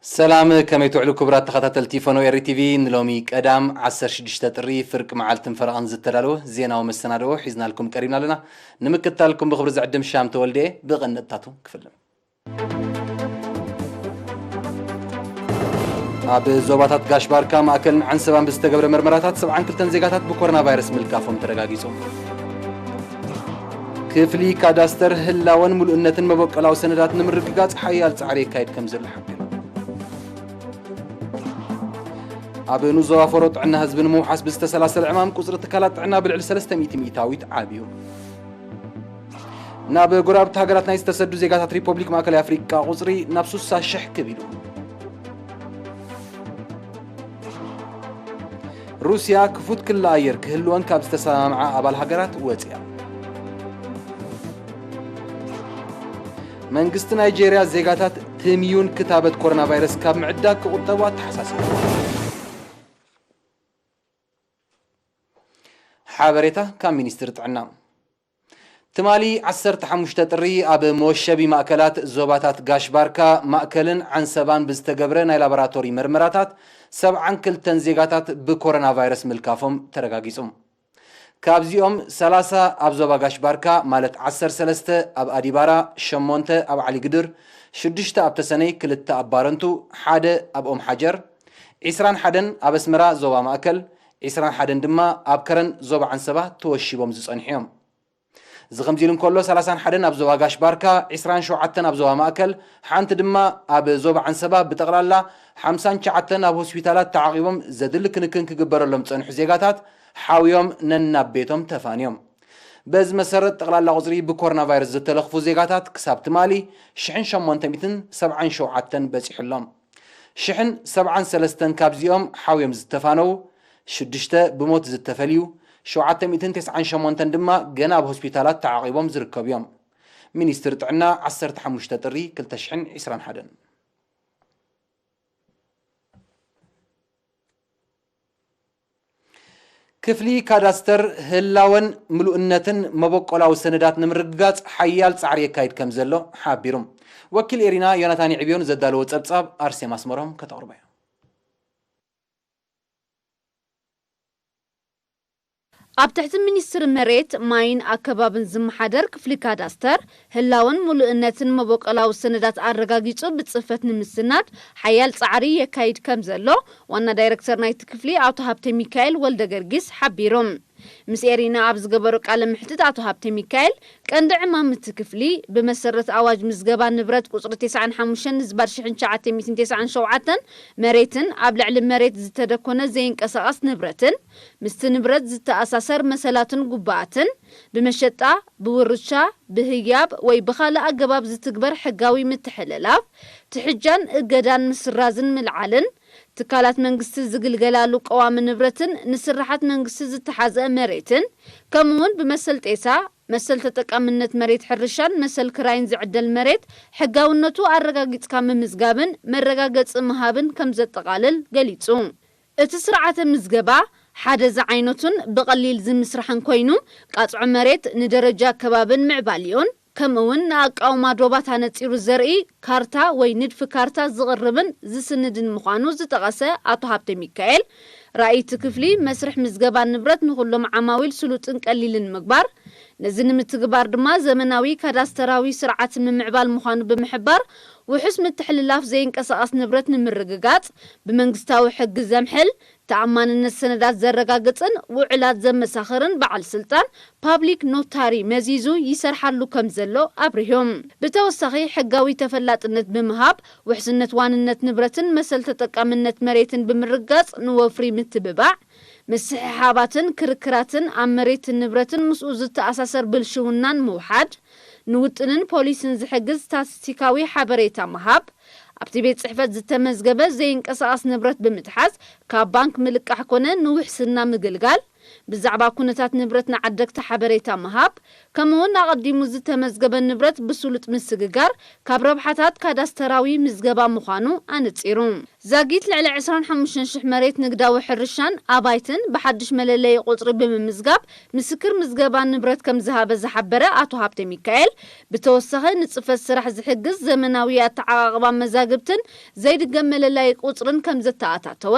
ሰላም፣ ከመይ ትውዕሉ ክቡራት ተኸታተልቲ ፈነው ኤሪ ቲቪ? ንሎሚ ቀዳም ዓሰርተ ሽዱሽተ ጥሪ ፍርቂ መዓልትን ፈረቓን ዝተዳለወ ዜናዊ መሰናድኦ ሒዝናልኩም ቀሪብና ኣለና። ንምክትታልኩም ብኽብሪ ዝዕድም ሻም ተወልደ። ብቐንድታቱ ክፍልም። ኣብ ዞባታት ጋሽ ባርካ፣ ማእከልን ዓንሰባን ብዝተገብረ መርመራታት ሰብዓን ክልተን ዜጋታት ብኮሮና ቫይረስ ምልካፎም ተረጋጊጹ። ክፍሊ ካዳስተር ህላወን ምሉእነትን መበቆላዊ ሰነዳት ንምርግጋጽ ሓያል ጻዕሪ የካይድ ከም ዘሎ ሓቢሩ። ኣብ ንዞባ ፈሮ ጥዕና ህዝቢ ንምውሓስ ብዝተሰላሰለ ዕማም ቁጽሪ ትካላት ጥዕና ብልዕሊ ሰለስተ ሚእቲ ሚእታዊት ዓብዩ። ናብ ጎረባብቲ ሃገራት ናይ ዝተሰዱ ዜጋታት ሪፖብሊክ ማእከላይ ኣፍሪቃ ቁጽሪ ናብ ስሳ ሽሕ ክብ ኢሉ። ሩስያ ክፉት ክሊ ኣየር ክህልወን ካብ ዝተሰማምዓ ኣባል ሃገራት ወጽያ። መንግስቲ ናይጄርያ ዜጋታት ትምዩን ክታበት ኮሮና ቫይረስ ካብ ምዕዳግ ክቑጠቡ ኣተሓሳሲቡ። ሓበሬታ ካብ ሚኒስትሪ ጥዕና። ትማሊ ዓሰርተ ሓሙሽተ ጥሪ ኣብ መወሸቢ ማእከላት ዞባታት ጋሽ ባርካ፣ ማእከልን ዓንሰባን ብዝተገብረ ናይ ላቦራቶሪ መርመራታት ሰብዓን ክልተን ዜጋታት ብኮሮና ቫይረስ ምልካፎም ተረጋጊጹ። ካብዚኦም ሰላሳ ኣብ ዞባ ጋሽ ባርካ፣ ማለት ዓሰርተ ሰለስተ ኣብ ኣዲባራ፣ ሸሞንተ ኣብ ዓሊግድር፣ ሽዱሽተ ኣብ ተሰነይ፣ ክልተ ኣብ ባረንቱ፣ ሓደ ኣብ ኦም ሓጀር፣ ዒስራን ሓደን ኣብ ኣስመራ ዞባ ማእከል፣ ዒስራን ሓደን ድማ ኣብ ከረን ዞባ ዓንሰባ ተወሺቦም ዝጸንሑ እዮም። እዚ ከምዚ ኢሉ እንከሎ፣ ሰላሳን ሓደን ኣብ ዞባ ጋሽ ባርካ፣ ዒስራን ሸውዓተን ኣብ ዞባ ማእከል፣ ሓንቲ ድማ ኣብ ዞባ ዓንሰባ፣ ብጠቕላላ ሓምሳን ትሽዓተን ኣብ ሆስፒታላት ተዓቒቦም ዘድሊ ክንክን ክግበረሎም ዝጸንሑ ዜጋታት ሓውዮም ነናብ ቤቶም ተፋንዮም። በዚ መሰረት፣ ጠቕላላ ቁጽሪ ብኮሮና ቫይረስ ዝተለኽፉ ዜጋታት ክሳብ ትማሊ ሽሕን ሸሞንተ ሚእትን ሰብዓን ሸውዓተን በጺሑ ኣሎ። ሽሕን ሰብዓን ሰለስተን ካብዚኦም ሓውዮም ዝተፋነዉ፣ ሽዱሽተ ብሞት ዝተፈልዩ፣ ሸውዓተ ሚእትን ተስዓን ሸሞንተን ድማ ገና ኣብ ሆስፒታላት ተዓቒቦም ዝርከቡ እዮም። ሚኒስትሪ ጥዕና፣ ዓሰርተ ሓሙሽተ ጥሪ ክልተ ሽሕን ዕስራን ሓደን። ክፍሊ ካዳስተር ህላወን ምሉእነትን መበቆላዊ ሰነዳት ንምርግጋጽ ሓያል ጻዕሪ የካይድ ከም ዘሎ ሓቢሩ። ወኪል ኤሪና ዮናታን ይዕብዮን ዘዳለዎ ጸብጻብ ኣርሴማ ኣስመሮም ከተቕርቦ እያ። ኣብ ትሕቲ ሚኒስትሪ መሬት፣ ማይን ኣከባብን ዝመሓደር ክፍሊ ካዳስተር፣ ህላወን ምሉእነትን መበቆላዊ ሰነዳት ኣረጋጊጹ ብጽፈት ንምስናድ ሓያል ጻዕሪ የካይድ ከም ዘሎ ዋና ዳይረክተር ናይቲ ክፍሊ ኣቶ ሃብተ ሚካኤል ወልደ ገርጊስ ሓቢሮም። ምስ ኤሪና ኣብ ዝገበሮ ቃለ መሕትት ኣቶ ሃብተ ሚካኤል፣ ቀንዲ ዕማም እቲ ክፍሊ፣ ብመሰረት ኣዋጅ ምዝገባ ንብረት ቁጽሪ ተስዓን ሓሙሽተን ዝባር ሽሕን ትሽዓተ ሚእትን ተስዓን ሸውዓተን መሬትን ኣብ ልዕሊ መሬት ዝተደኮነ ዘይንቀሳቐስ ንብረትን፣ ምስቲ ንብረት ዝተኣሳሰር መሰላትን ጉባኣትን፣ ብመሸጣ፣ ብውርሻ፣ ብህያብ ወይ ብኻልእ ኣገባብ ዝትግበር ሕጋዊ ምትሕልላፍ፣ ትሕጃን እገዳን ምስራዝን ምልዓልን፣ ትካላት መንግስቲ ዝግልገላሉ ቀዋሚ ንብረትን ንስርሓት መንግስቲ ዝተሓዝአ መሬትን፣ ከምኡውን ብመሰል ጤሳ፣ መሰል ተጠቃምነት መሬት ሕርሻን መሰል ክራይን ዝዕደል መሬት ሕጋውነቱ ኣረጋጊጽካ ምምዝጋብን መረጋገጺ ምሃብን ከም ዘጠቓልል ገሊጹ። እቲ ስርዓተ ምዝገባ ሓደ ዝዓይነቱን ብቐሊል ዝምስራሕን ኮይኑ፣ ቃጽዖ መሬት ንደረጃ ከባብን ምዕባሊኡን፣ ከምኡውን ንኣቃውማ ዶባት ኣነጺሩ ዘርኢ ካርታ ወይ ንድፊ ካርታ ዝቕርብን ዝስንድን ምዃኑ ዝጠቐሰ ኣቶ ሃብተ ሚካኤል፣ ራእይ እቲ ክፍሊ መስርሕ ምዝገባ ንብረት ንኹሎም ዓማዊል ስሉጥን ቀሊልን ምግባር፣ ነዚ ንምትግባር ድማ ዘመናዊ ካዳስተራዊ ስርዓት ምምዕባል ምዃኑ ብምሕባር፣ ውሑስ ምትሕልላፍ ዘይንቀሳቐስ ንብረት ንምርግጋጽ፣ ብመንግስታዊ ሕጊ ዘምሕል፣ ተኣማንነት ሰነዳት ዘረጋግጽን ውዕላት ዘመሳኽርን በዓል ስልጣን ፓብሊክ ኖታሪ መዚዙ ይሰርሓሉ ከም ዘሎ ኣብሪሆም። ብተወሳኺ፣ ሕጋዊ ተፈላጥነት ብምሃብ፣ ውሕስነት ዋንነት ንብረትን መሰል ተጠቃምነት መሬትን ብምርጋጽ፣ ንወፍሪ ምትብባዕ፣ ምስሕሓባትን ክርክራትን ኣብ መሬትን ንብረትን ምስኡ ዝተኣሳሰር ብልሽውናን ምውሓድ፣ ንውጥንን ፖሊሲን ዝሕግዝ ስታቲስቲካዊ ሓበሬታ ምሃብ፣ ኣብቲ ቤት ጽሕፈት ዝተመዝገበ ዘይንቀሳቐስ ንብረት ብምትሓዝ ካብ ባንክ ምልቃሕ ኮነ ንውሕስና ምግልጋል፣ ብዛዕባ ኩነታት ንብረት ንዓደግቲ ሓበሬታ ምሃብ፣ ከምኡውን ኣቐዲሙ ዝተመዝገበ ንብረት ብስሉጥ ምስግጋር ካብ ረብሓታት ካዳስተራዊ ምዝገባ ምዃኑ ኣነጺሩ። ዛጊት ልዕሊ ዕስራን ሓሙሽተን ሽሕ መሬት ንግዳዊ ሕርሻን ኣባይትን ብሓድሽ መለለዪ ቁጽሪ ብምምዝጋብ ምስክር ምዝገባ ንብረት ከም ዝሃበ ዝሓበረ ኣቶ ሃብተ ሚካኤል፣ ብተወሳኺ ንጽፈት ስራሕ ዝሕግዝ ዘመናዊ ኣተዓቓቕባ መዛግብትን ዘይድገም መለለዪ ቁጽርን ከም ዘተኣታተወ፣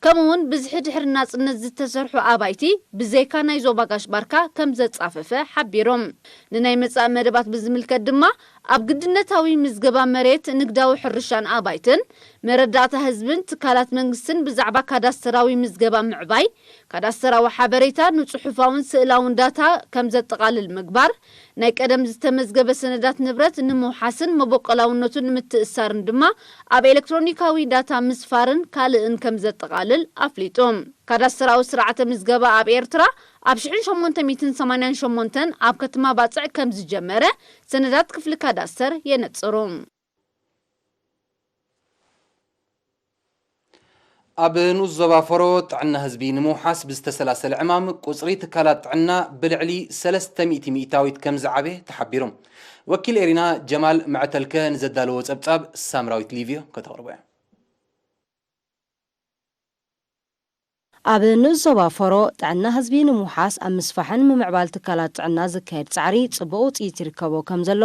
ከምኡውን ብዝሒ ድሕሪ ናጽነት ዝተሰርሑ ኣባይቲ ብዘይካ ናይ ዞባ ጋሽ ባርካ ከም ዘጻፈፈ ሓቢሮም። ንናይ መጻኢ መደባት ብዝምልከት ድማ፣ ኣብ ግድነታዊ ምዝገባ መሬት፣ ንግዳዊ ሕርሻን ኣባይትን፣ መረዳእታ ህዝብን ትካላት መንግስትን ብዛዕባ ካዳስተራዊ ምዝገባ ምዕባይ፣ ካዳስተራዊ ሓበሬታ ንጽሑፋውን ስእላውን ዳታ ከም ዘጠቓልል ምግባር፣ ናይ ቀደም ዝተመዝገበ ሰነዳት ንብረት ንምውሓስን መበቆላውነቱ ንምትእሳርን ድማ ኣብ ኤሌክትሮኒካዊ ዳታ ምስፋርን ካልእን ከም ዘጠቓልል ኣፍሊጡ። ካዳስተራዊ ስርዓተ ምዝገባ ኣብ ኤርትራ ኣብ ሽሕን ሸሞንተ ሚእትን ሰማንያን ሸሞንተን ኣብ ከተማ ባጽዕ ከም ዝጀመረ ሰነዳት ክፍሊ ካዳስተር የነጽሩ። ኣብ ንኡስ ዞባ ፎሮ ጥዕና ህዝቢ ንምውሓስ ብዝተሰላሰለ ዕማም ቁጽሪ ትካላት ጥዕና ብልዕሊ ሰለስተ ሚእቲ ሚእታዊት ከም ዝዓበየ ተሓቢሩ። ወኪል ኤሪና ጀማል መዕተልከ ንዘዳለዎ ጸብጻብ ሳምራዊት ሊቭዮ ከተቕርቦ እያ። ኣብ ንኡስ ዞባ ፎሮ ጥዕና ህዝቢ ንምውሓስ ኣብ ምስፋሕን ምምዕባል ትካላት ጥዕና ዝካየድ ጻዕሪ ጽቡቕ ውጽኢት ይርከቦ ከም ዘሎ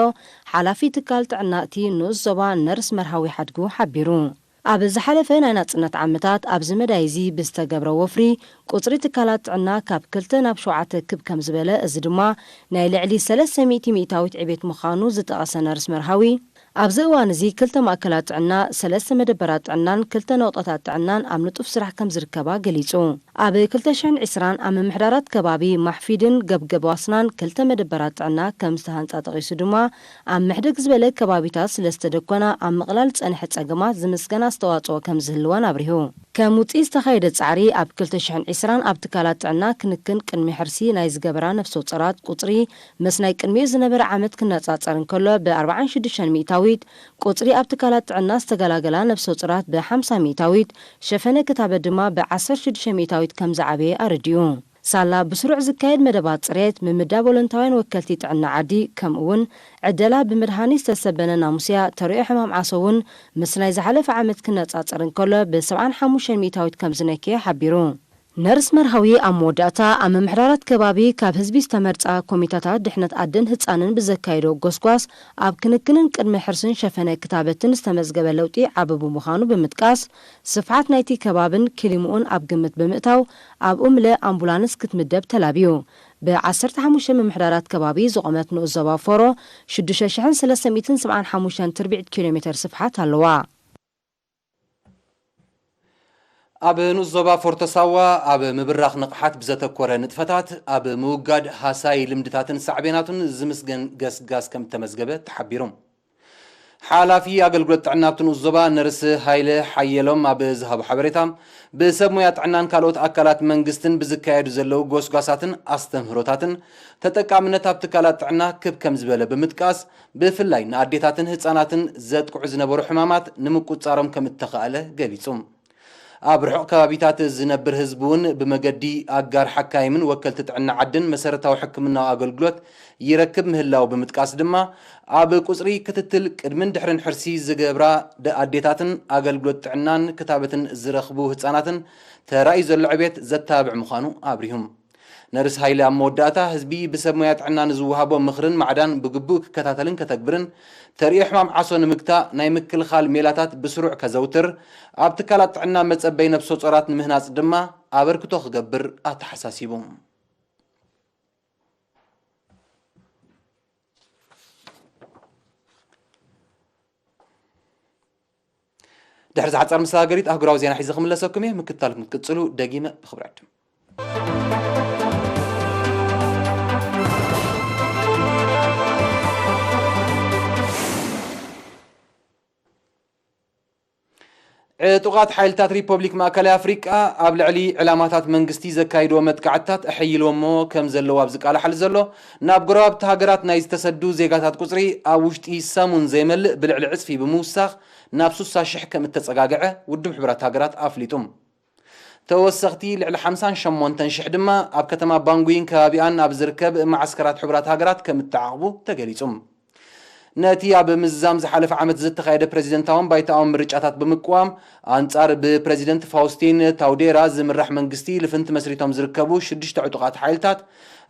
ሓላፊ ትካል ጥዕና እቲ ንኡስ ዞባ ነርስ መርሃዊ ሓድጉ ሓቢሩ። ኣብ ዝሓለፈ ናይ ናጽነት ዓመታት ኣብዚ መዳይ እዚ ብዝተገብረ ወፍሪ ቁጽሪ ትካላት ጥዕና ካብ ክልተ ናብ ሸውዓተ ክብ ከም ዝበለ፣ እዚ ድማ ናይ ልዕሊ ሰለስተ ሚእቲ ሚእታዊት ዕቤት ምዃኑ ዝጠቐሰ ነርስ መርሃዊ፣ ኣብዚ እዋን እዚ ክልተ ማእከላት ጥዕና፣ ሰለስተ መደበራት ጥዕናን ክልተ ነቑጣታት ጥዕናን ኣብ ንጡፍ ስራሕ ከም ዝርከባ ገሊጹ። ኣብ ክልተ ሽሕን ዕስራን ኣብ ምምሕዳራት ከባቢ ማሕፊድን ገብገብ ዋስናን ክልተ መደበራት ጥዕና ከም ዝተሃንጻ ጠቒሱ ድማ፣ ኣብ ምሕድግ ዝበለ ከባቢታት ስለ ዝተደኮና ኣብ ምቕላል ዝጸንሐ ጸገማት ዝምስገን ኣስተዋጽኦ ከም ዝህልወን ኣብሪሁ። ከም ውጽኢት ዝተኻየደ ጻዕሪ ኣብ ክልተ ሽሕን ዕስራን ኣብ ትካላት ጥዕና ክንክን ቅድሚ ሕርሲ ናይ ዝገበራ ነፍሰ ጾራት ቁጽሪ ምስ ናይ ቅድሚኡ ዝነበረ ዓመት ክነጻጸር እንከሎ ብ ኣርባዓን ሽዱሽተን ሚእታዊት፣ ቁጽሪ ኣብ ትካላት ጥዕና ዝተገላገላ ነፍሰ ጾራት ብ ሓምሳ ሚእታዊት፣ ሸፈነ ክታበት ድማ ብ ዓሰርተ ሽዱሽተ ሚእታዊት ከም ዝዓበየ ኣረዲኡ። ሳላ ብስሩዕ ዝካየድ መደባት ጽሬት፣ ምምዳብ ወለንታውያን ወከልቲ ጥዕና ዓዲ፣ ከምኡ እውን ዕደላ ብመድሃኒት ዝተሰበነ ናሙስያ ተርእዮ ሕማም ዓሶ እውን ምስ ናይ ዝሓለፈ ዓመት ክነጻጸር እንከሎ ብ ሰብዓን ሓሙሽተን ሚእታዊት ከም ዝነከየ ሓቢሩ። ነርስ መርሃዊ ኣብ መወዳእታ ኣብ ምምሕዳራት ከባቢ ካብ ህዝቢ ዝተመርጻ ኮሚታታት ድሕነት ኣደን ህጻንን ብዘካየዶ ጎስጓስ ኣብ ክንክንን ቅድሚ ሕርስን ሸፈነ ክታበትን ዝተመዝገበ ለውጢ ዓቢ ብምዃኑ ብምጥቃስ፣ ስፍሓት ናይቲ ከባብን ክሊምኡን ኣብ ግምት ብምእታው ኣብኡ ምለ ኣምቡላንስ ክትምደብ ተላብዩ። ብ ዓሰርተ ሓሙሽተ ምምሕዳራት ከባቢ ዝቖመት ንኡስ ዞባ ፎሮ ሽዱሽተ ሽሕን ሰለስተ ሚእትን ሰብዓን ሓሙሽተን ትርብዒት ኪሎ ሜተር ስፍሓት ኣለዋ። ኣብ ንኡስ ዞባ ፎርቶ ሳዋ ኣብ ምብራኽ ንቕሓት ብዘተኮረ ንጥፈታት ኣብ ምውጋድ ሃሳይ ልምድታትን ሳዕቤናቱን ዝምስገን ገስጋስ ከም እተመዝገበ ተሓቢሩ። ሓላፊ ኣገልግሎት ጥዕና ኣብቲ ንኡስ ዞባ ነርስ ሃይለ ሓየሎም ኣብ ዝሃቦ ሓበሬታ፣ ብሰብ ሞያ ጥዕናን ካልኦት ኣካላት መንግስትን ብዝካየዱ ዘለዉ ጎስጓሳትን ኣስተምህሮታትን ተጠቃምነት ኣብ ትካላት ጥዕና ክብ ከም ዝበለ ብምጥቃስ፣ ብፍላይ ንኣዴታትን ህጻናትን ዘጥቅዑ ዝነበሩ ሕማማት ንምቁጻሮም ከም እተኻእለ ገሊጹ። ኣብ ርሑቕ ከባቢታት ዝነብር ህዝቢ እውን ብመገዲ ኣጋር ሓካይምን ወከልቲ ጥዕና ዓድን መሰረታዊ ሕክምናዊ ኣገልግሎት ይረክብ ምህላው ብምጥቃስ ድማ፣ ኣብ ቁጽሪ ክትትል ቅድምን ድሕርን ሕርሲ ዝገብራ ደ-፣ ኣዴታትን ኣገልግሎት ጥዕናን ክታበትን ዝረኽቡ ህጻናትን ተራእዩ ዘሎ ዕቤት ዘተባብዕ ምዃኑ ኣብሪሁ። ነርስ ሃይለ ኣብ መወዳእታ፣ ህዝቢ ብሰብ ሞያ ጥዕና ንዝወሃቦ ምኽርን ማዕዳን ብግቡእ ክከታተልን ከተግብርን፣ ተርእዮ ሕማም ዓሶ ንምግታእ ናይ ምክልኻል ሜላታት ብስሩዕ ከዘውትር፣ ኣብ ትካላት ጥዕና መጸበይ ነፍሰ ጾራት ንምህናጽ ድማ ኣበርክቶ ክገብር ኣተሓሳሲቡ። ድሕሪ ዝሓጸር መሰጋገሪት ኣህጉራዊ ዜና ሒዘ ክምለሰኩም እየ። ምክትታልኩም ክትቅጽሉ ደጊመ ብኽብሪ ዕድም። ዕጡቓት ሓይልታት ሪፐብሊክ ማእከላይ ኣፍሪቃ ኣብ ልዕሊ ዕላማታት መንግስቲ ዘካይድዎ መጥቃዕትታት ኣሐይልዎ እሞ ከም ዘለዉ ኣብ ዝቃላሓሉ ዘሎ፣ ናብ ጎረባብቲ ሃገራት ናይ ዝተሰዱ ዜጋታት ቁጽሪ ኣብ ውሽጢ ሰሙን ዘይመልእ ብልዕሊ ዕጽፊ ብምውሳኽ ናብ ስሳ ሽሕ ከም እተጸጋግዐ ውድብ ሕቡራት ሃገራት ኣፍሊጡ። ተወሰኽቲ ልዕሊ ሓምሳን ሸሞንተን ሽሕ ድማ ኣብ ከተማ ባንጉይን ከባቢኣን ኣብ ዝርከብ መዓስከራት ሕቡራት ሃገራት ከም እተዓቕቡ ተገሊጹ። ነቲ ኣብ ምዝዛም ዝሓለፈ ዓመት ዝተኻየደ ፕረዚደንታውን ባይታኣውን ምርጫታት ብምቅዋም፣ ኣንጻር ብፕረዚደንት ፋውስቲን ታውዴራ ዝምራሕ መንግስቲ ልፍንቲ መስሪቶም ዝርከቡ ሽዱሽተ ዕጡቓት ሓይልታት፣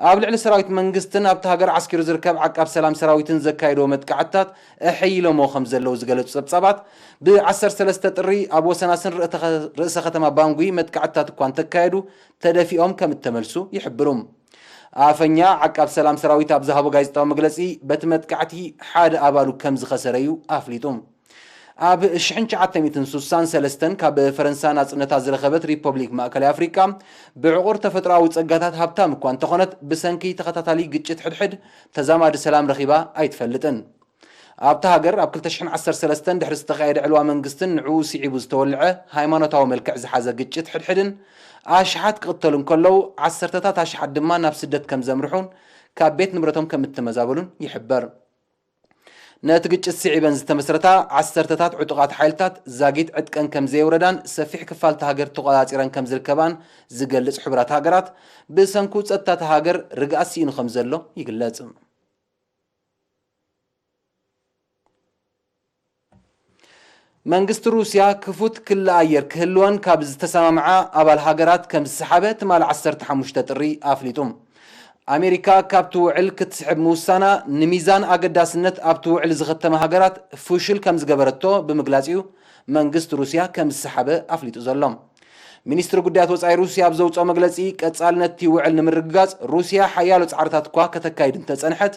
ኣብ ልዕሊ ሰራዊት መንግስትን ኣብቲ ሃገር ዓስኪሩ ዝርከብ ዓቃብ ሰላም ሰራዊትን ዘካየድዎ መጥቃዕትታት ኣሐይሎሞ ከም ዘለዉ ዝገለጹ ጸብጻባት፣ ብ ዓሰርተ ሰለስተ ጥሪ ኣብ ወሰናስን ርእተ-፣ ርእሰ ከተማ ባንጉይ መጥቃዕትታት እኳ እንተካየዱ፣ ተደፊኦም ከም እተመልሱ ይሕብሩ። ኣፈኛ ዓቃብ ሰላም ሰራዊት ኣብ ዝሃቦ ጋዜጣዊ መግለጺ፣ በቲ መጥቃዕቲ ሓደ ኣባሉ ከም ዝኸሰረ እዩ ኣፍሊጡ። ኣብ ሽሕን ትሽዓተ ሚእትን ስሳን ሰለስተን ካብ ፈረንሳ ናጽነታ ዝረኸበት ሪፐብሊክ ማእከላይ ኣፍሪቃ፣ ብዕቑር ተፈጥሮኣዊ ጸጋታት ሃብታም እኳ እንተኾነት፣ ብሰንኪ ተኸታታሊ ግጭት ሕድሕድ ተዛማዲ ሰላም ረኺባ ኣይትፈልጥን። ኣብታ ሃገር ኣብ ክልተ ሽሕን ዓሰርተ ሰለስተን ድሕሪ ዝተኻየደ ዕልዋ መንግስትን ንዕኡ ስዒቡ ዝተወልዐ ሃይማኖታዊ መልክዕ ዝሓዘ ግጭት ሕድሕድን፣ ኣሽሓት ክቕተሉ እንከለዉ፣ ዓሰርተታት ኣሽሓት ድማ ናብ ስደት ከም ዘምርሑን ካብ ቤት ንብረቶም ከም እተመዛበሉን ይሕበር። ነቲ ግጭት ስዒበን ዝተመስረታ ዓሰርተታት ዕጡቓት ሓይልታት ዛጊት ዕጥቀን ከም ዘየውረዳን ሰፊሕ ክፋል እታ ሃገር ተቖጻጺረን ከም ዝርከባን ዝገልጽ ሕቡራት ሃገራት፣ ብሰንኩ ጸጥታ እታ ሃገር ርግኣት ስኢኑ ከም ዘሎ ይግለጽ። መንግስቲ ሩስያ ክፉት ክሊ ኣየር ክህልወን ካብ ዝተሰማምዓ ኣባል ሃገራት ከም ዝሰሓበ ትማሊ ዓሰርተ ሓሙሽተ ጥሪ ኣፍሊጡ። ኣሜሪካ ካብቲ ውዕል ክትስሕብ ምውሳና፣ ንሚዛን ኣገዳስነት ኣብቲ ውዕል ዝኸተማ ሃገራት ፍሹል ከም ዝገበረቶ ብምግላጽ እዩ መንግስቲ ሩስያ ከም ዝሰሓበ ኣፍሊጡ ዘሎ። ሚኒስትሪ ጉዳያት ወጻኢ ሩስያ ኣብ ዘውጽኦ መግለጺ፣ ቀጻልነት እቲ ውዕል ንምርግጋጽ ሩስያ ሓያሎ ጻዕርታት እኳ ከተካይድ እንተጸንሐት፣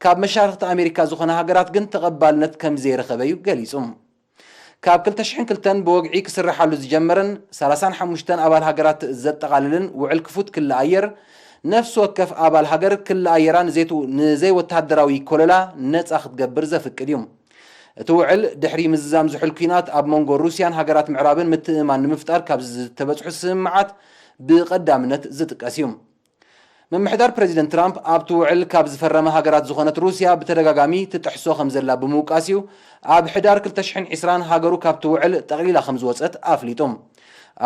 ካብ መሻርኽቲ ኣሜሪካ ዝኾና ሃገራት ግን ተቐባልነት ከም ዘይረኸበ እዩ ገሊጹ። ካብ ክልተ ሽሕን ክልተን ብወግዒ ክስርሓሉ ዝጀመረን ሰላሳን ሓሙሽተን ኣባል ሃገራት ዘጠቓልልን ውዕል ክፉት ክሊ ኣየር፣ ነፍሲ ወከፍ ኣባል ሃገር ክሊ ኣየራ ንዘይት-፣ ንዘይወተሃደራዊ ኮለላ ነጻ ክትገብር ዘፍቅድ እዩ። እቲ ውዕል፣ ድሕሪ ምዝዛም ዝሑል ኲናት ኣብ መንጎ ሩስያን ሃገራት ምዕራብን ምትእምማን ንምፍጣር ካብ ዝተበጽሑ ስምምዓት ብቐዳምነት ዝጥቀስ እዩ። ምምሕዳር ፕረዚደንት ትራምፕ ኣብቲ ውዕል ካብ ዝፈረማ ሃገራት ዝኾነት ሩስያ ብተደጋጋሚ ትጥሕሶ ከም ዘላ ብምውቃስ እዩ ኣብ ሕዳር ክልተ ሽሕን ዕስራን ሃገሩ ካብቲ ውዕል ጠቕሊላ ከም ዝወጸት ኣፍሊጡ።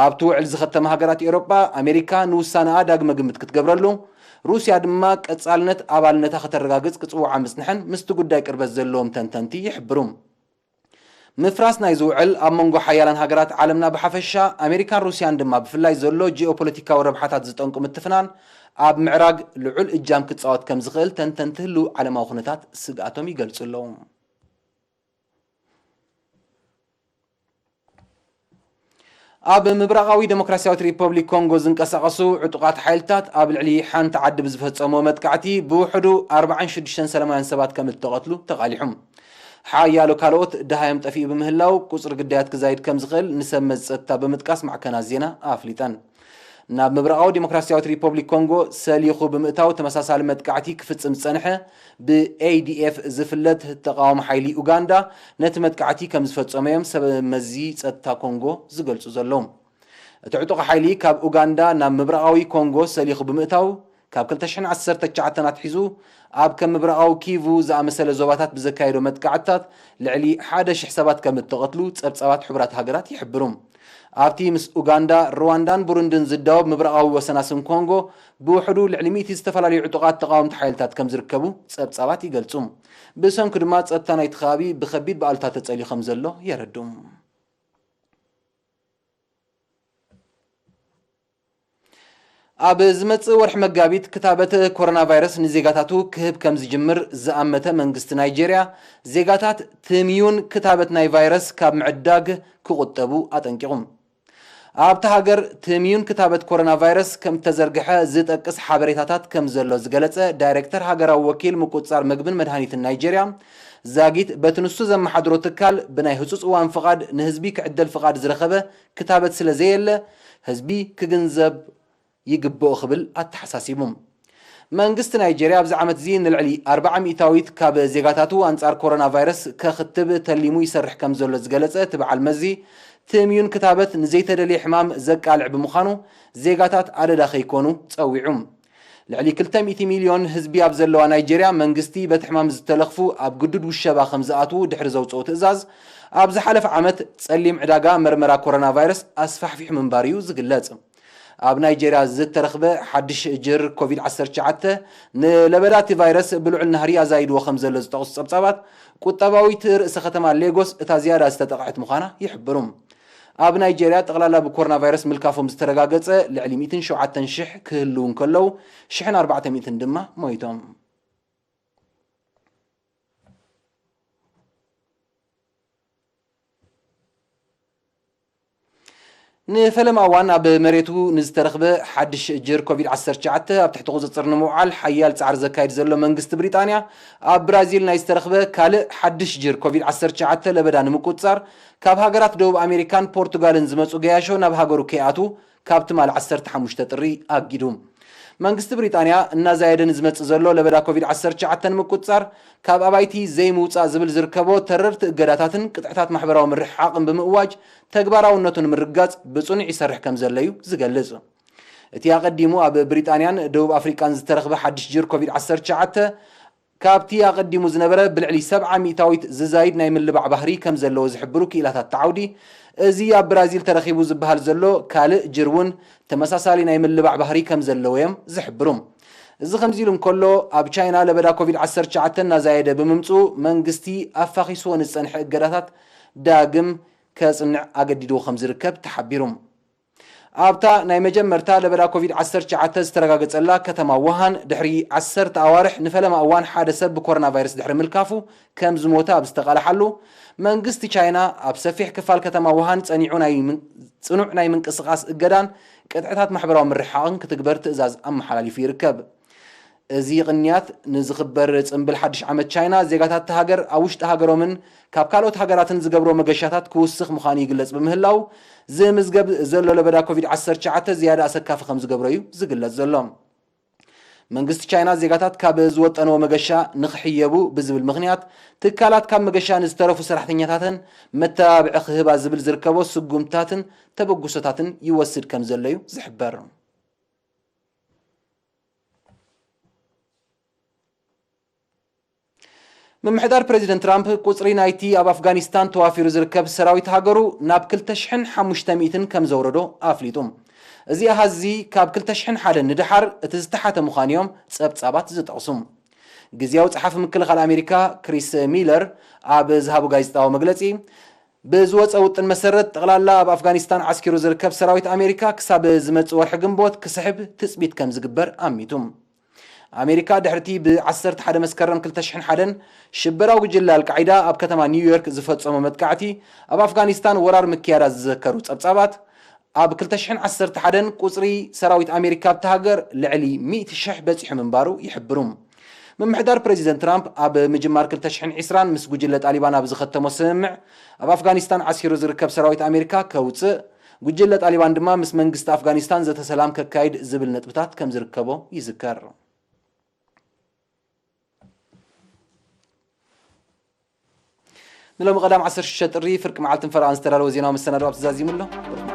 ኣብቲ ውዕል ዝኸተማ ሃገራት ኤውሮጳ፣ ኣሜሪካ ንውሳነኣ ዳግመ ግምት ክትገብረሉ፣ ሩስያ ድማ ቀጻልነት ኣባልነታ ከተረጋግጽ ክጽውዓ ምጽንሐን ምስቲ ጉዳይ ቅርበት ዘለዎም ተንተንቲ ይሕብሩ። ምፍራስ ናይዚ ውዕል ኣብ መንጎ ሓያላን ሃገራት ዓለምና ብሓፈሻ፣ ኣሜሪካን ሩስያን ድማ ብፍላይ ዘሎ ጂኦፖለቲካዊ ረብሓታት ዝጠንቁ ምትፍናን ኣብ ምዕራግ ልዑል እጃም ክጻወት ከም ዝኽእል ተንተንቲ ህልው ዓለማዊ ኩነታት ስግኣቶም ይገልጹ ኣለዉ። ኣብ ምብራቓዊ ዴሞክራሲያዊት ሪፐብሊክ ኮንጎ ዝንቀሳቐሱ ዕጡቓት ሓይልታት ኣብ ልዕሊ ሓንቲ ዓዲ ብዝፈጸምዎ መጥቃዕቲ ብውሕዱ ኣርባዓን ሽዱሽተን ሰላማውያን ሰባት ከም እተቐትሉ ተቓሊሑ። ሓያሎ ካልኦት ደሃዮም ጠፊኡ ብምህላው፣ ቁጽሪ ግዳያት ክዛይድ ከም ዝኽእል ንሰብ መዚ ጸጥታ ብምጥቃስ ማዕከናት ዜና ኣፍሊጠን። ናብ ምብራቓዊ ዴሞክራሲያዊት ሪፐብሊክ ኮንጎ ሰሊኹ ብምእታው ተመሳሳሊ መጥቃዕቲ ክፍጽም ዝጸንሐ ብኤ ዲ ኤፍ ዝፍለጥ ተቓዋሚ ሓይሊ ኡጋንዳ ነቲ መጥቃዕቲ ከም ዝፈጸመ እዮም ሰብ መዚ ጸጥታ ኮንጎ ዝገልጹ ዘለዉ። እቲ ዕጡቕ ሓይሊ ካብ ኡጋንዳ ናብ ምብራቓዊ ኮንጎ ሰሊኹ ብምእታው፣ ካብ ክልተ ሽሕን ዓሰርተ ትሽዓተን ኣትሒዙ ኣብ ከም ምብራቓዊ ኪቩ ዝኣመሰለ ዞባታት ብዘካየዶ መጥቃዕትታት ልዕሊ ሓደ ሽሕ ሰባት ከም እተቐትሉ ጸብጻባት ሕቡራት ሃገራት ይሕብሩ። ኣብቲ ምስ ኡጋንዳ፣ ሩዋንዳን ቡሩንድን ዝዳወብ ምብራቓዊ ወሰናስን ኮንጎ፣ ብውሕዱ ልዕሊ ሚእቲ ዝተፈላለዩ ዕጡቓት ተቓወምቲ ሓይልታት ከም ዝርከቡ ጸብጻባት ይገልጹ። ብሰንኩ ድማ ጸጥታ ናይቲ ከባቢ ብኸቢድ ብኣሉታ ተጸልዩ ከም ዘሎ የረድኡ። ኣብ ዝመጽእ ወርሒ መጋቢት ክታበት ኮሮና ቫይረስ ንዜጋታቱ ክህብ ከም ዝጅምር ዝኣመተ መንግስቲ ናይጄርያ፣ ዜጋታት ትምዩን ክታበት ናይ ቫይረስ ካብ ምዕዳግ ክቑጠቡ ኣጠንቂቑ። ኣብታ ሃገር ትምዩን ክታበት ኮሮና ቫይረስ ከም እተዘርግሐ ዝጠቅስ ሓበሬታታት ከም ዘሎ ዝገለጸ ዳይሬክተር ሃገራዊ ወኪል ምቁጽጻር መግብን መድሃኒትን ናይጄርያ፣ ዛጊት በቲ ንሱ ዘመሓድሮ ትካል ብናይ ህጹጽ እዋን ፍቓድ ንህዝቢ ክዕደል ፍቓድ ዝረኸበ ክታበት ስለ ዘየለ፣ ህዝቢ ክግንዘብ ይግብኦ ክብል ኣተሓሳሲቡ። መንግስቲ ናይጄርያ ኣብዚ ዓመት እዚ ንልዕሊ ኣርብዓ ሚእታዊት ካብ ዜጋታቱ ኣንጻር ኮሮና ቫይረስ ከኽትብ ተሊሙ ይሰርሕ ከም ዘሎ ዝገለጸ እቲ በዓል መዚ፣ ትምዩን ክታበት ንዘይተደልየ ሕማም ዘቃልዕ ብምዃኑ ዜጋታት ኣደዳ ከይኮኑ ጸዊዑ። ልዕሊ ክልተ ሚእቲ ሚልዮን ህዝቢ ኣብ ዘለዋ ናይጄርያ መንግስቲ በቲ ሕማም ዝተለኽፉ ኣብ ግዱድ ውሸባ ከም ዝኣትዉ ድሕሪ ዘውጽኦ ትእዛዝ፣ ኣብ ዝሓለፈ ዓመት ጸሊም ዕዳጋ መርመራ ኮሮና ቫይረስ ኣስፋሕፊሑ ምንባሩ እዩ ዝግለጽ። ኣብ ናይጄርያ ዝተረኽበ ሓድሽ ጅር ኮቪድ ዓሰርተ ትሽዓተ ንለበዳ እቲ ቫይረስ ብልዑል ናህሪ ኣዛይድዎ ከም ዘሎ ዝጠቕሱ ጸብጻባት፣ ቁጠባዊት ርእሰ ከተማ ሌጎስ እታ ዝያዳ ዝተጠቕዐት ምዃና ይሕብሩ። ኣብ ናይጄርያ ጠቕላላ ብኮሮና ቫይረስ ምልካፎም ዝተረጋገጸ ልዕሊ ሚእትን ሸውዓተን ሽሕ ክህልዉ እንከለዉ፣ ሽሕን ኣርባዕተ ሚእትን ድማ ሞይቶም። ንፈለማ እዋን ኣብ መሬቱ ንዝተረኽበ ሓድሽ ጅር ኮቪድ ዓሰርተ ትሽዓተ ኣብ ትሕቲ ቁጽጽር ንምውዓል ሓያል ጻዕሪ ዘካይድ ዘሎ መንግስቲ ብሪጣንያ፣ ኣብ ብራዚል ናይ ዝተረኽበ ካልእ ሓድሽ ጅር ኮቪድ ዓሰርተ ትሽዓተ ለበዳ ንምቁጽጻር ካብ ሃገራት ደቡብ ኣሜሪካን ፖርቱጋልን ዝመጹ ገያሾ ናብ ሃገሩ ከይኣትዉ ካብ ትማሊ ዓሰርተ ሓሙሽተ ጥሪ ኣጊዱ። መንግስቲ ብሪጣንያ እናዛየደ ንዝመጽእ ዘሎ ለበዳ ኮቪድ ዓሰርተ ትሽዓተ ንምቁጽጻር ካብ ኣባይቲ ዘይምውጻእ ዝብል ዝርከቦ ተረርቲ እገዳታትን ቅጥዕታት ማሕበራዊ ምርሕሓቕን ብምእዋጅ ተግባራውነቱ ንምርግጋጽ ብጽኑዕ ይሰርሕ ከም ዘሎ እዩ ዝገልጽ። እቲ ኣቐዲሙ ኣብ ብሪጣንያን ደቡብ ኣፍሪቃን ዝተረኽበ ሓድሽ ጅር ኮቪድ ዓሰርተ ትሽዓተ ካብቲ ኣቐዲሙ ዝነበረ ብልዕሊ ሰብዓ ሚእታዊት ዝዛይድ ናይ ምልባዕ ባህሪ ከም ዘለዎ ዝሕብሩ ክኢላታት እቲ ዓውዲ፣ እዚ ኣብ ብራዚል ተረኺቡ ዝበሃል ዘሎ ካልእ ጅር እውን ተመሳሳሊ ናይ ምልባዕ ባህሪ ከም ዘለዎ እዮም ዝሕብሩ። እዚ ከምዚ ኢሉ እንከሎ፣ ኣብ ቻይና ለበዳ ኮቪድ ዓሰርተ ትሽዓተ እናዛየደ ብምምፅኡ መንግስቲ ኣፋኺስዎ ንዝፀንሐ እገዳታት ዳግም ከፅንዕ ኣገዲድዎ ከም ዝርከብ ተሓቢሩ። ኣብታ ናይ መጀመርታ ለበዳ ኮቪድ ዓሰርተ ትሽዓተ ዝተረጋገጸላ ከተማ ውሃን ድሕሪ ዓሰርተ ኣዋርሕ ንፈለማ እዋን ሓደ ሰብ ብኮሮና ቫይረስ ድሕሪ ምልካፉ ከም ዝሞተ ኣብ ዝተቓልሓሉ፣ መንግስቲ ቻይና ኣብ ሰፊሕ ክፋል ከተማ ውሃን ጸኒዑ ናይ ምን-፣ ጽኑዕ ናይ ምንቅስቓስ እገዳን ቅጥዕታት ማሕበራዊ ምርሕሓቕን ክትግበር ትእዛዝ ኣመሓላሊፉ ይርከብ። እዚ ቅንያት ንዝኽበር ጽምብል ሓድሽ ዓመት ቻይና፣ ዜጋታት እታ ሃገር ኣብ ውሽጢ ሃገሮምን ካብ ካልኦት ሃገራትን ዝገብሮ መገሻታት ክውስኽ ምዃኑ ይግለጽ ብምህላው፣ ዝምዝገብ ዘሎ ለበዳ ኮቪድ ዓሰርተ ትሽዓተ ዝያዳ ኣሰካፊ ከም ዝገብሮ እዩ ዝግለጽ ዘሎ። መንግስቲ ቻይና ዜጋታት ካብ ዝወጠንዎ መገሻ ንኽሕየቡ ብዝብል ምኽንያት፣ ትካላት ካብ መገሻ ንዝተረፉ ሰራሕተኛታተን መተባብዒ ክህባ ዝብል ዝርከቦ ስጉምትታትን ተበግሶታትን ይወስድ ከም ዘሎ እዩ ዝሕበር። ምምሕዳር ፕሬዚደንት ትራምፕ ቁጽሪ ናይቲ ኣብ ኣፍጋኒስታን ተዋፊሩ ዝርከብ ሰራዊት ሃገሩ ናብ ክልተ ሽሕን ሓሙሽተ ሚእትን ከም ዘውረዶ ኣፍሊጡ። እዚ ኣሃዝ እዚ ካብ ክልተ ሽሕን ሓደን ንደሓር እቲ ዝተሓተ ምዃኑ እዮም ጸብጻባት ዝጠቕሱ። ግዝያዊ ጸሓፊ ምክልኻል ኣሜሪካ ክሪስ ሚለር ኣብ ዝሃቦ ጋዜጣዊ መግለጺ፣ ብዝወጸ ውጥን መሰረት፣ ጠቕላላ ኣብ ኣፍጋኒስታን ዓስኪሩ ዝርከብ ሰራዊት ኣሜሪካ ክሳብ ዝመጽእ ወርሒ ግንቦት ክስሕብ ትጽቢት ከም ዝግበር ኣሚቱ። ኣሜሪካ ድሕርቲ ብ ዓሰርተ ሓደ መስከረም ክልተ ሽሕን ሓደን ሽበራዊ ጉጅለ ኣልቃዒዳ ኣብ ከተማ ኒውዮርክ ዝፈጸሞ መጥቃዕቲ ኣብ ኣፍጋኒስታን ወራር ምክያዳ ዝዘከሩ ጸብጻባት፣ ኣብ ክልተ ሽሕን ዓሰርተ ሓደን ቁጽሪ ሰራዊት ኣሜሪካ ኣብታ ሃገር ልዕሊ ሚእቲ ሽሕ በጺሑ ምንባሩ ይሕብሩ። ምምሕዳር ፕሬዚደንት ትራምፕ ኣብ ምጅማር ክልተ ሽሕን ዕስራን ምስ ጉጅለ ጣሊባን ኣብ ዝኸተሞ ስምምዕ፣ ኣብ ኣፍጋኒስታን ዓሲሩ ዝርከብ ሰራዊት ኣሜሪካ ከውጽእ፣ ጉጅለ ጣሊባን ድማ ምስ መንግስቲ ኣፍጋኒስታን ዘተ ሰላም ከካይድ ዝብል ነጥብታት ከም ዝርከቦ ይዝከር። ንሎሚ ቀዳም ዓሰርተ ሽዱሽተ ጥሪ ፍርቂ መዓልትን ፈረቓን ዝተዳለወ ዜናዊ መሰናዶ ኣብዚ ዛዚሙ ኣሎ።